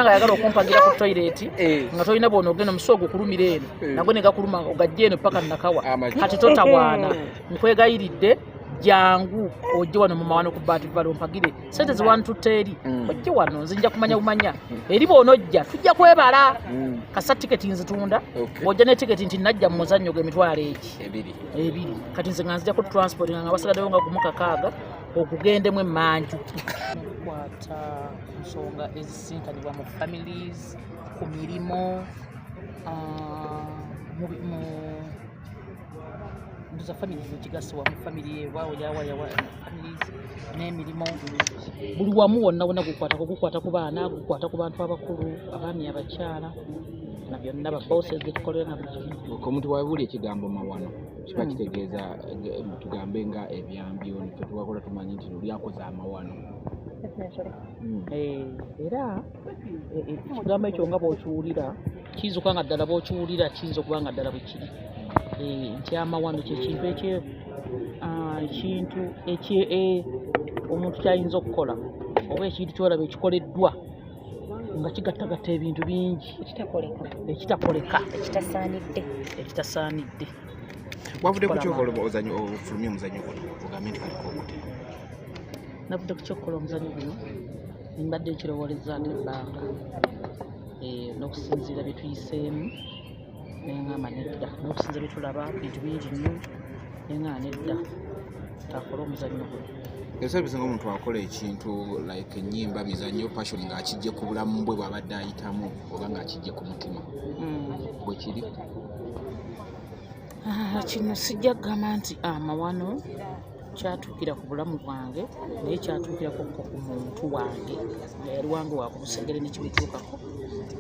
nga ayagala okumpagira ku toilet, nga tolina bwona ogenda, omusi ogwo kulumira eno, nagwo ne gakuluma, ogajja eno paka Nakawa. Kati totawaana, nkwegayiridde, jangu ojje wano mu mawano ku Bat Valley ompagire. Sente ziwantutte eri, ojje wano, nze nja kumanya bumanya eri. Bw'onojja tujja kwebala. Kasa tiketi nzitunda. Bw'ojja ne tiketi nti najja mu muzannyo gw'emitwalo egi 2. 2. Kati nze nga nzijako transport, nga basigaddeyo nga 1,600 ogugendemu emmanju. Kukwata ku nsonga ezisinkanibwa mu families, ku mirimu, ndoza families ekigasibwa mu family ewa yawa yawa families n'emirimu, buli wamu wonna wonna gukwatako. Gukwata ku baana, gukwata ku bantu abakulu, abaami, abakyala, na byonna, ba bosses betukolera na buli kimu. Omuntu wabuli ekigambo mawano kiba kitegeeza, tugambe nga ebyambyo fe tubakola, tumanyi nti oli akoze amawano. Era ekigambo ekyo nga bw'okiwulira kiyinza okuba nga ddala, bw'okiwulira kiyinza okuba nga ddala bwe kiri. Nti amawano kyekintu ekye ekintu ekye omuntu kyayinza okukola oba ekintu kyolaba ekikoleddwa nga kigattagatta ebintu bingi. Ekitakoleka. Ekitakoleka. Ekitasaanidde. Ekitasaanidde. Wavudde ku Kola. Kyokola ozanyo, ofulumye omuzannyo guno, ogambye nti kaliko ogute? Navudde ku kyokukola omuzannyo guno, mbadde nkirowoolezaako ebbanga, n'okusinziira bye tuyiseemu, neŋŋamba nedda, n'okusinziira bye tulaba, bintu bingi nnyo, neŋŋamba nedda, takole omuzannyo guno. Ebiseera bisinga omuntu akola ekintu like ennyimba, mizannyo, passion, ng'akijje ku bulamu bwe bw'abadde ayitamu oba ng'akijje ku mutima. Bwe kiri? Ah, kino sijja kugamba nti amawano kyatuukira ku bulamu bwange, naye kyatuukirako ko ku muntu wange nga yali wange wakulusegere, nekimutuukako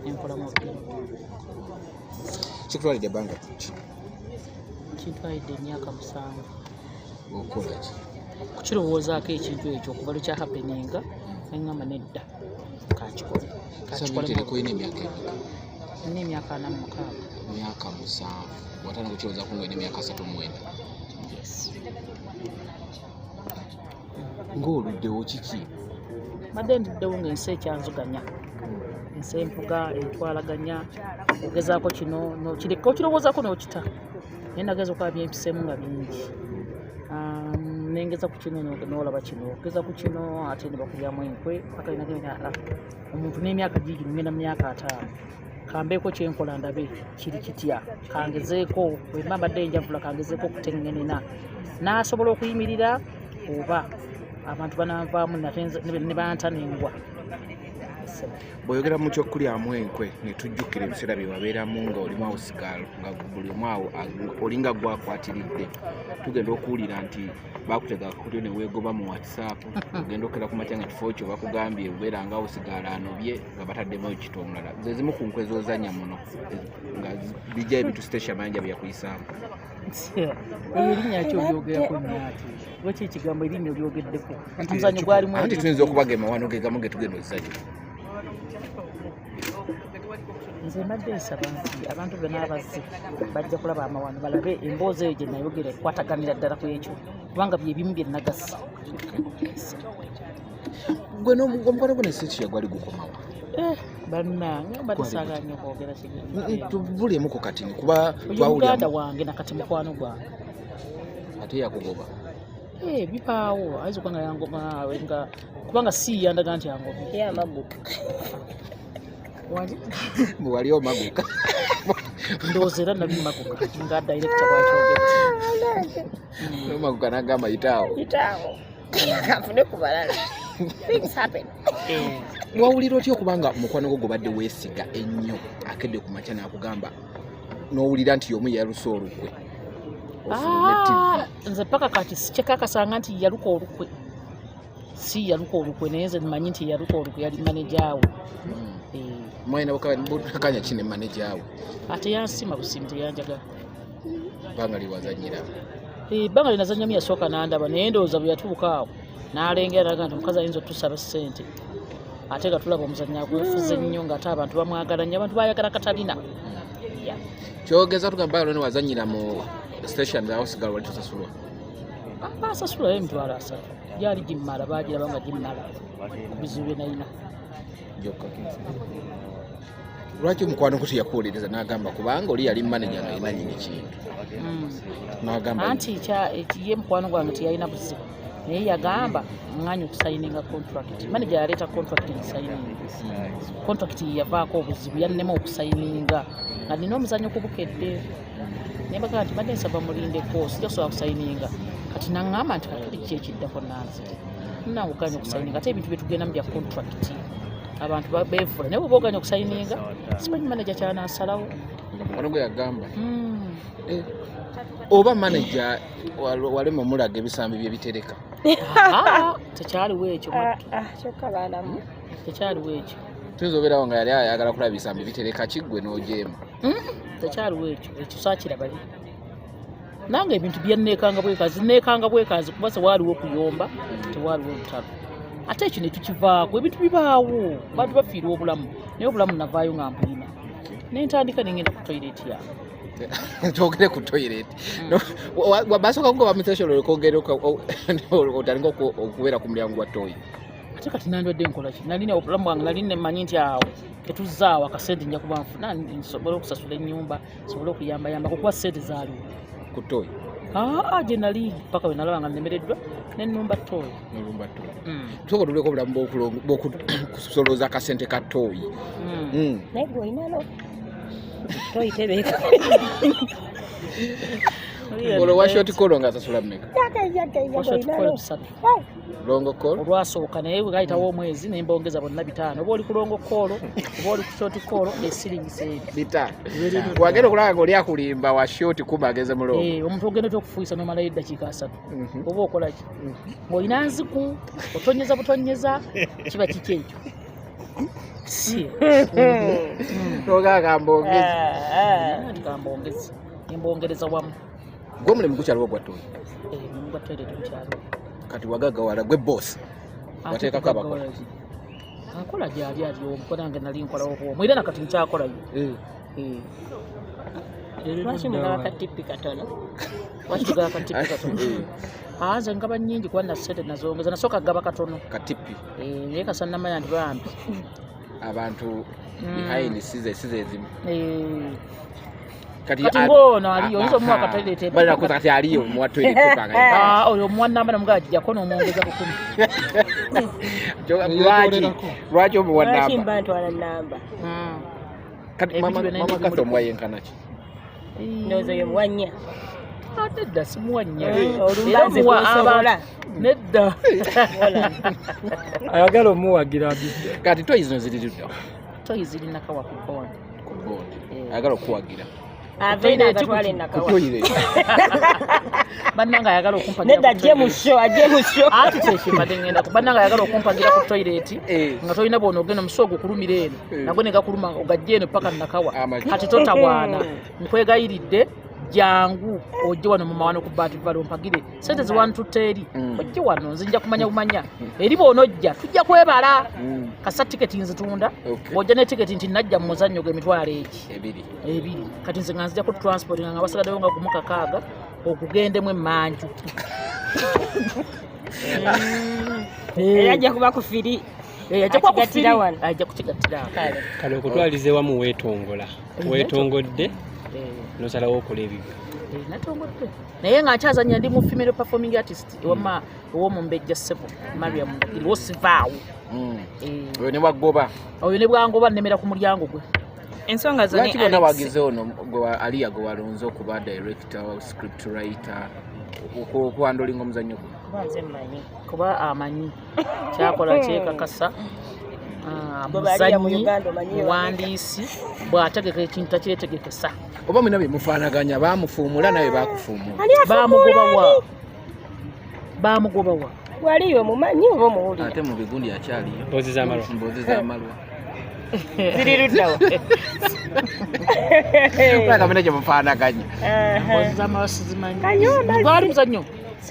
nenkolamu olugero. Kikutwalidde ebbanga ki? Kintwalidde emyaka 7. Okukola ki? Kukirowoozaako ekintu ekyo okuva lwe kyahappeninga, neŋŋamba nedda, kankikole. Sabitereko, olina emyaka emeka? Nina emyaka 46. Emyaka 7 watandika okukirowoozaako nga olina emyaka 39? Yes. Ng'oluddewo kiki? Mbadde nduddewo ng'ensi ekyanzuganya, ensi empuga entwalaganya, ogezaako kino nokireka, okirowoozaako n'okita, naye nageza okuba byempiseemu nga bingi. Nengeza ku kino, n'olaba kino, ogeza ku kino ate ne bakulyamu enkwe, paka nagenda, omuntu n'emyaka gigino, ngenda mu myaka 50, kambeeko kyenkola ndabe kiri kitya, kangezeeko bwemba mbadde njavula, kangezeeko okuteŋŋenena n'asobola okuyimirira oba abantu bananvaamu nate ne banta nengwa. Bw'oyogera mu kyokulyamu enkwe, ne tujjukira ebiseera bye wabeeramu nga olimu house girl, nga buli omu awo olinga gwakwatiridde. Tugenda okuwulira nti bakutega akakutyo ne weegoba mu WhatsApp, ogenda okera ku makya nga kifo kyo bakugambye obeera nga house girl anobye, nga bataddemu ekito omulala. Ze zimu ku nkwe z'ozannya muno nga bijja ebintu Stecia Mayanja bye yakuyisaamu. Eyo erinnya ki olyogerako nnyo ate? Lwaki ekigambo erinnya olyogeddeko? Omuzannyo gwalimu Anti ebintu tuyinza okubagema wano ge gamu ge tugenda ozannya. Nze mbadde nsaba nti abantu bonna abazze bajja kulaba amawano, balabe emboozi eyo gye nayogera ekwataganira ddala ku ekyo, kubanga bye bimu bye nagasa. Gwe n'omukwano gwo ne Stecia gwali gukomawa? Eh, bannange, mbadde Gwali saagala gutya? nnyo kwogera. Tubulemuko katini kuba Oyo twawulira. muganda wange, nakati mukwano gwange. Ate yakugoba? Eh, bibaawo, ayinza okuba nga yangoba nga kubanga si yandaga nti angobye. Ye amaguka. Wali Bwe wali omaguka. Ndowooza era nali maguka nga director bwakyogera. Omaguka nagamba yitaawo. Yitaawo kafune ku balala. Things happen. Eh, Wawulira otya okubanga mukwano gwo gobadde weesiga ennyo akedde ku makya n'akugamba, n'owulira nti y'omu yaluse olukwe ofulume TV? Ah, nze paka kati sikyekakasanga nti yaluka olukwe, si yaluka olukwe, naye nze mmanyi nti yaluka olukwe yali maneja we. Eh, Mwalina butakanya ki ne maneja we? Ate yansima busiimi, teyanjagala. Bbanga liwazanyira? Eh, ebbanga linazannyamu yasooka n'andaba, naye ndowooza bwe yatuuka awo n'alengera naga nti omukazi ayinza otusaba ssente, ate nga tulaba omuzannyo agwefuze nnyo, ng'ate abantu bamwagala nnyo, abantu bayagala Katalina. Yeah. Kyogeza tugamba lwene wazanyira mu station house girl wali tosasulwa? Basasulayo 30,000, gyali gimmala, bagiraba nga gimmala ku bizibu bye nalina. Gyokka? Lwaki omukwano gwo teyakuwuliriza n'agamba kubanga oli yali manager nga yina nyini kintu n'agamba Anti ye mukwano gwange teyalina buzibu, naye yagamba ŋŋanya okusayininga contract. Manager yaleeta contract nsayininga contract, yavaako obuzibu, yannema okusayininga nga nina omuzannyo ku Bukedde. Naye bagamba nti badde nsaba mulindeko, sijja kusobola kusayininga kati. Naŋŋamba nti kakati ki ekiddako, nanzire nange oganya okusayininga, ate ebintu byetugendamu bya contract, abantu beevula, naye bwoba oganya okusayininga simanyi manager kyanasalawo. Nga mukwano gwe yagamba. Eh, oba manager walema omulaga ebisambi bye bitereka. Ah, tekyaliwo ekyo mwattu. Ah, kyokka baanamu. Tekyaliwo ekyo. Tuyinza obeerawo nga yali ayagala kulaba bisambi bitereka kiggwe n'ojeema. Tekyaliwo ekyo, ekyo saakirabali nange. Ebintu byanneekanga bwekazi, neekanga bwekazi kuba tewaaliwo kuyomba, tewaaliwo lutalo, ate ekyo ne tukivaako. Ebintu bibaawo, bantu bafiirwa obulamu, naye obulamu navaayo nga mpulina, nentandika nengenda ku toilet yange. Twogere ku toilet. Basooka kugoba mu threshold, okwogera otandika okubeera ku mulyango gwa toyi. Ate kati nandwadde nkola ki? Nalina obulamu bwange, nali nemanyi nti awo tetuzaawo akasente nja kuba nfuna nsobole okusasula ennyumba, nsobole okuyambayambako kuba sente zaaliwo. Ku toyi? Aa, gye nali paka we nalaba nga nnemereddwa nenumba toyi. Nolumba toyi. Tusooka otuleko obulamu bw'okusolooza akasente ka toyi. Naye gwe olinalo toyi tebeeka. Olwo wa short call nga asasula mmeka? Olinalo 300. Long call? Olwasooka, naye bwe gayitawo omwezi ne mbongeza bonna 500. Oba oli ku long call oba oli ku short call, esiringisa ebyo. 500. Wagenda okulaba nga oli akulimba wa short kuba ageze mu long. Eh, omuntu ogenda otya okufuuyisa n'omalayo eddakiika 30? Oba okola ki ng'olina nziku, otonyeza butonyeza, kiba kiki ekyo? Si Nogagamba ongezi. Nti kambongezi, nembongereza wamu. Gwe omulimu gukyaliwo gwa toyi? Eh, mulimu gwa toilet gukyaliwo. Kati wagaggawala, gwe boss, wateekako abakola? Akola gyali ali omu, kuba nange nali nkolawo bwomu, era nakati nkyakolayo. Eh. Lwaki mugaba katipi katono? Lwaki tugaba katipi katono? Ah, nze ngaba nnyingi kuba na ssente nazongeza. Nasooka gaba katono. Katipi. Eh, naye kasa namanya nti bambi abantu behind size ezimu. Eh, kati Kati ng'ono aliyo, oyinza omuwa ka toilet. Balina kuza kati aliyo muwa toilet paper nga Ah, oyo omuwa namba namugaa jjako n'omwongeza 1000. Lwaki omuwa Lwaki namba? mba ntwala namba? Kati Ebintu mama byonna mama ebiri Kathy omuwa yenkana ki? Ndowooza oyo muwanya. Ah, nedda, simuwa nnya. Olumba Era nze muwa kunsobola. Nedda. Ayagala omuwagira abidde. Kati toyi zino ziri ludda? Toyi ziri Nakawa ku bond. Ku bond. Eh. Ayagala okuwagira Ave n'agatwala ku enakawa. toilet. Bannange ayagala okumpagira Nedda, ku ajje mu toilet. show, ajje mu show. Anti kyekimbadde ngenda ku bannange ayagala okumpagira ku toilet Eh. nga tolina bwona ogenda, omusi ogwo kulumira eno nagwo ne gakuluma ogajja eno paka Nakawa. Amagi. Kati totawaana, nkwegayiridde jangu ojje wano mu mawano ku Bat Valley ompagire sente ziwantutte eri. Ojje wano, nze nja kumanya bumanya eri bw'onojja tujja kwebala. Kasa tiketi nzitunda. Bw'ojja ne tiketi nti najja mu muzannyo gw'emitwalo egi 2. 2. Kati nze nga nzijako transport nga basigaddeyo nga 6,600 okugendemu emmanju. Era ajja kuba ku free. Eh, ajja kuba ku Akigattira free. wano. Ajja kukigattira awo. Kale. Kale okutwaliza ewamu weetongola, weetongodde, nosalawo okola ebibyo. Eh, natongodde naye nga nkyazanya, ndi mu female performing artist ewama ow'omumbejja ssebo Mariam Ndagiri, wo sivaawo. Eh, Oyo ne wagoba? Oyo ne bwangoba nnemera ku mulyango gwe. Ensonga zo ne Lwaki bonna Alex. wagize ono aliya gwe walonze okuba director, script writer, okuhandolinga omuzannyo guno? Kuba nze mmanyi. Kuba amanyi kyakola, kyekakasa. Ah, Gwe baliya mu muzannyi, Uganda omanyi. muwandiisi, bw'ategeka ekintu takyetegekesa. Oba mulina bye mufaanaganya, baamufuumula nawe baakufuumula? Ani Bamugobawa, bamugobawa. Waliyo omumanyi oba omuwulira? Ate mu bigundi akyaliyo. Mboozi z'amalwa. Mboozi z'amalwa. Ziri luddawa? Olaba mulina gye mufaanaganya. Emboozi z'amalwa sizimanyi. Kanyona. Gwali muzannyo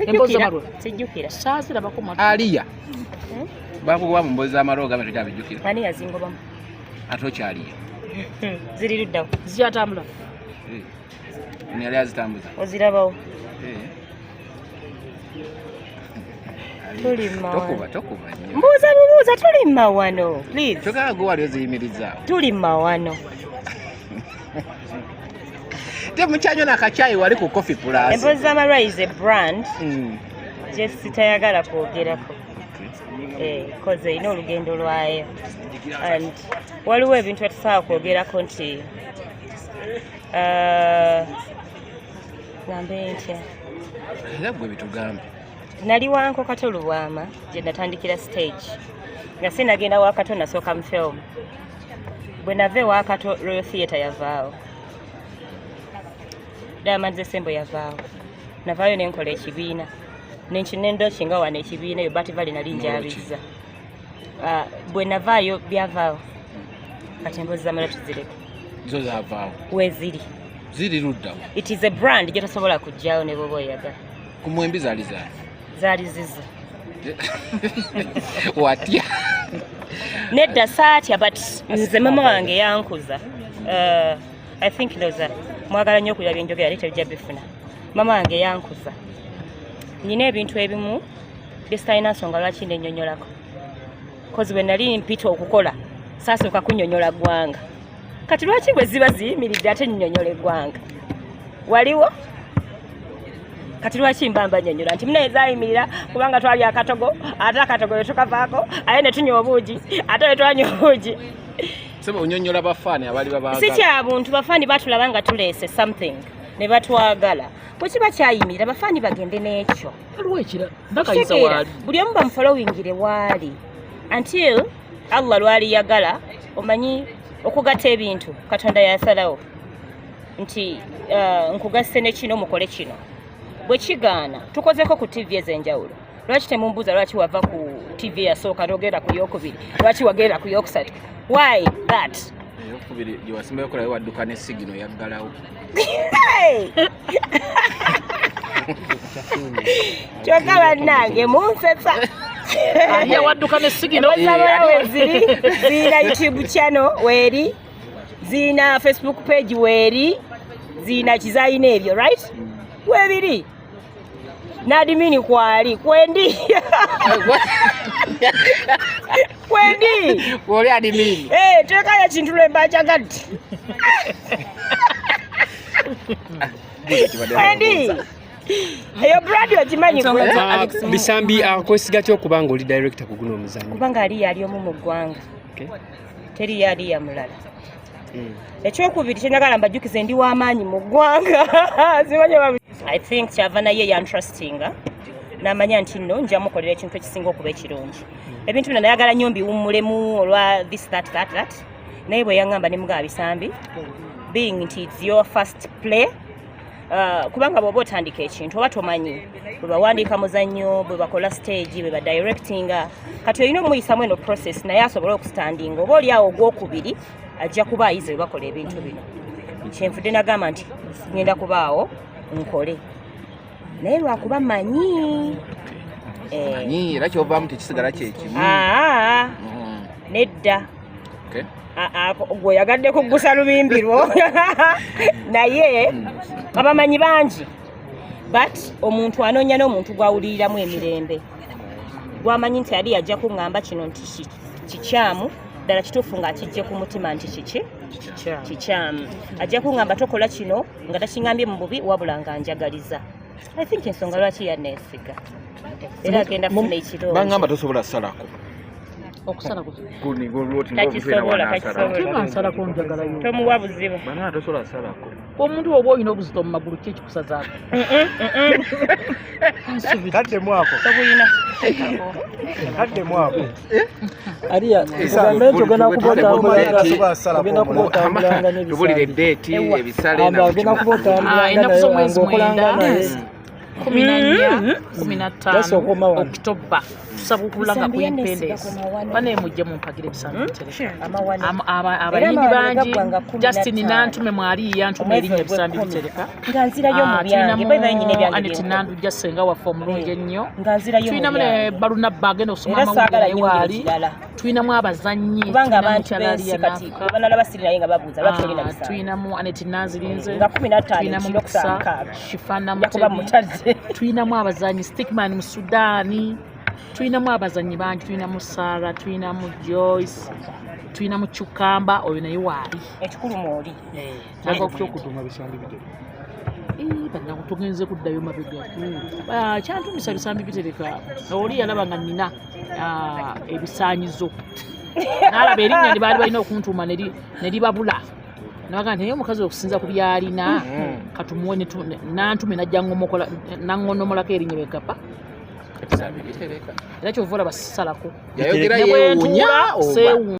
emboozi Sijjukira. z'amalwa? Sijjukira. Saazirabako mwattu. Aliya bakugoba mu mboozi z'amalwa, ogambe tokyabijjukira? Ani yazingobamu? Ate okyaliyo. Ziri luddawa? Zikyatambula. Eh. Ono yali azitambuza. Ozirabawo? Eh. Tuli mawano. Tokuba, tokuba nnyo. Mbuuza bibuuzo. Tobuuza, tuli mawano, please. Kyokka gwe wali oziyimirizaawo. Tuli mawano. Temukyanywa nakacyayi wali ku Coffee Plus? Emboozi z'amalwa is a brand gye sitayagala kwogerako, 'cause erina olugendo lwayo and waliwo ebintu etusobola kwogerako nti gambe ntya? Era gwe bitugambe. Nali wanko Kato Lubwama gye natandikira stage nga sinagenda wa Kato, nasooka mu film. Bwe nava ewa Kato, Royal Theatre yavaawo, Diamond Sembo yavaawo, navaayo nenkola ekibiina nendoki nga wano ekibiina eyo Bat Valley nali njabizza. Ah, bwe navaayo byavaawo. Kati emboozi zamala tuzireke. Zo zavaawo? Weeziri. Ziri luddawo? It is a brand gye tosobola kugjawo ne bwoba oyagala. Ku mwembi zaali zaali? Zaali zizo. Watya? Nedda, saatya, but nze mama wange yankuza. I think ndoza mwagala nnyo okulira byenjogera ate tebijja bifuna. Mama wange yankuza, nyina ebintu ebimu byesitalina nsonga lwaki nennyonnyolako, 'cause bwe nali mpita okukola saasooka kunnyonnyola ggwanga. Kati lwaki bwe ziba ziyimiridde ate nnyonnyola eggwanga? Waliwo kati lwaki mba mbanyonnyola nti munaye zayimirira kubanga twali akatogo, ate akatogo ne tukavaako, ate ne tunywa obuugi, ate ne twanywa obuugi. Sebo, onyonnyola bafaani abali Si babaagala. kya buntu. Bafaani batulaba nga tuleese something ne batwagala. Bwe kiba kyayimirira, bafaani bagende n'ekyo. Waliwo ekira Nakayiza Kitegeera, waali. Buli omu bamufollowingire waali until Allah lwali yagala. Omanyi okugatta ebintu Katonda yasalawo nti nkugasse ne kino, mukole kino. Bwe kigaana, tukozeko ku TV ez'enjawulo. Lwaki temumbuuza lwaki wava ku TV eyasooka n'ogenda ku yokubiri? Lwaki wagenda ku yokusatu? Why that? Eyokubiri gye wasembayo okolayo wadduka ne sigino yaggalawo. Hey! Kyokka bannange munsesa. Ani yawadduka ne sigino? Emboozi weeziri, ziyina YouTube channel weeri, ziyina Facebook page weeri, ziyina kizayina ebyo, right, webiri n'admin kwali kwendi kwendi. Oli admin? Eh, teekayo kintu lwe mba njagadde kwendi. Eyo brand ogimanyi gwe? Ah, Bisambi akwesiga ki okuba nga oli director ku guno omuzannyo? Kubanga aliyo ali omu mu ggwanga. Teriyo aliya mulala. Ekyokubiri kyenjagala mbajjukize, ndi w'amaanyi mu ggwanga. Simanyi oba I think kyava naye yantrustinga n'amanya nti nno nja mukolera ekintu ekisinga okuba ekirungi. Ebintu bino nayagala nnyo mbiwummulemu olwa this, that, that, that, naye bwe yaŋŋamba ne mugaba Bisambi, being nti it's your first play, kubanga bw'oba otandika ekintu oba tomanyi bwe bawandiika muzannyo, bwe bakola stage, bwe badirectinga. Kati olina omuyisamu eno process naye asobole okustandinga, oba oli awo ogwokubiri ajja kuba ayize bwe bakola ebintu bino. Kyenvudde nagamba nti ngenda kubaawo nkole, naye lwakuba manyi. Eh, Manyi era kyovaamu tekisigala kyekimu. Aa, nedda. Okay. Gwe oyagadde kuggusa lubimbi lwo, naye abamanyi bangi, but omuntu anoonya n'omuntu gwawuliriramu emirembe, gwamanyi nti ali ajja kuŋŋamba kino nti kikyamu, ddala kituufu ng'akijje ku mutima nti kiki kikyamu. Ajja kuŋŋamba tokola kino nga takiŋŋambye mu bubi, wabula nga njagaliza. I think ensonga lwaki yanneesiga, era agenda kufuna ekirungi. Bangamba tosobola salako. Okusala ku Takisobola, takisobola. Teba nsalako, njagalayo. Tomuwa buzibu. Bana tosobola salako. Omuntu oba olina obuzito mu magulu, ki ekikusazaako? Kaddemu ako. Tobulina. Kaddemu ako. Ariya, tugambe nti ogenda kuba otambulanga, Asobola salako ogenda kuba omulala. otambulanga Tubulire n'ebisambi. date, Ewa. ebisale Amba na ogenda kuba Ah, otambulanga ennaku naye z'omwezi ng'okolanga 9, naye. 14, 15 Just okoma wano. Okitoba tusaba okulula nga Bisambi ku yanneesiga Independence. ku mawano. Bane mujje mumpagire Bisambi Bitereka. Amawano. Era Abayimbi amawano bangi. gaggwanga 15. Justin Nantume mwali yantume Omwezi erinnya Bisambi ogw'ekkumi. Bitereka. Nga nzirayo mu Ah, byange, by the way, nyina ebyange Aneti byenkola. Nandujja ssenga waffe omulungi ennyo. Nga nzirayo mu Tulinamu ne byange. Balunabba agenda okusoma Era amawulire saagala naye nyingira waali. ekirala. Tulinamu abazannyi. Kubanga Tulinamu abantu Kyalali b'ensi kati Yanaka. banalaba siri naye nga babuuza lwaki tolina Ah, bisambi. tulinamu Anet Nanzirinze, Nga 15 tulinamu kiro Mukisa kusanga mukaaga. Shifa Nja kuba Namutebi, mutadde. tulinamu abazanyi Stickman mu Sudaani. Tulinamu abazannyi bangi, tulinamu Sara, tulinamu Joyce, tulinamu Cukamba, oyo naye waali. Ekikulu mwoli. Kyava ku kyokutuuma bisambi bitereka. Bannange, tugenze kuddayo mabega. Ah, kyantumisa bisambi bitereka, oli yalaba nga nina ebisaanyizo, n'alaba erinnya lye baali balina okuntuuma ne libabula, nabaga nti naye omukazi okusinza ku byalina katumuwe nantume najja naŋŋonomolako erinnya bekapa. Bisambi bitereka. Era kyova olaba sisalako. Yayogera Ne bwe yeewuunya ntuula oba seewuunya.